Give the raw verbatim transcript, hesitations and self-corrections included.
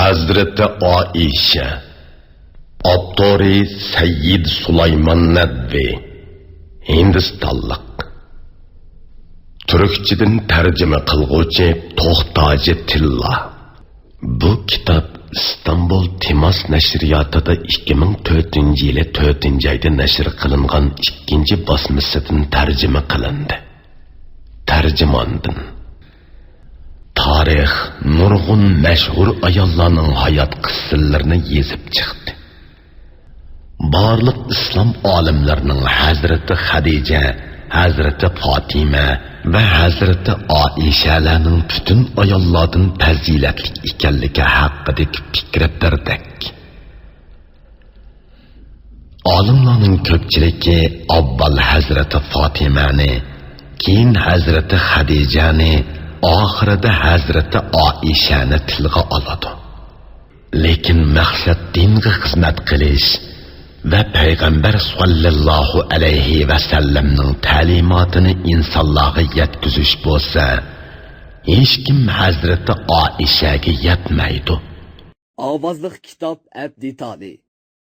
ھەزرىتى ئائىشە. ئاپتورى سەييىد سۇلايمان نەدۋى، ھىندىستانلىق. تۈركچىدىن تەرجىمە قىلغۇچى توختاجى تىللا. بۇ كىتاب ئىستانبۇل تىماس نەشرىياتىدا ئىككى مىڭ تۆتىنچى يىلى تۆتىنچى ئايدا نەشر قىلىنغان ئىككىنچى باسمىسىدىن تەرجىمە قىلىندى. تەرجىماندىن. تارىخ نۇرغۇن مەشھۇر ئاياللارنىڭ ھايات قىسسىلىرىنى يېزىپ چىقتى. بارلىق ئىسلام ئالىملىرىنىڭ ھەزرىتى خەدىجە، ھەزرىتى فاتىمە ۋە ھەزرىتى ئائىشەلەرنىڭ پۈتۈن ئاياللاردىن پەزىلەتلىك ئىكەنلىكى ھەققىدىكى پىكرى بىردەك. ئالىملارنىڭ كۆپچىلىكى ئاۋۋال ھەزرىتى فاتىمەنى، كېيىن ھەزرىتى خەدىجەنى، ئاخىرىدا ھەزرىتى ئائىشەنى تىلغا ئالىدۇ. لېكىن مەقسەت دىنغا خىزمەت قىلىش ۋە پەيغەمبەر ساللاللاھۇ ئەلەيھى ۋەسەللەمنىڭ تەلىماتىنى ئىنسانلارغا يەتكۈزۈش بولسا، ھېچكىم ھەزرىتى ئائىشەگە يەتمەيدۇ. ئاۋازلىق كىتاب ئەپ دېتالى.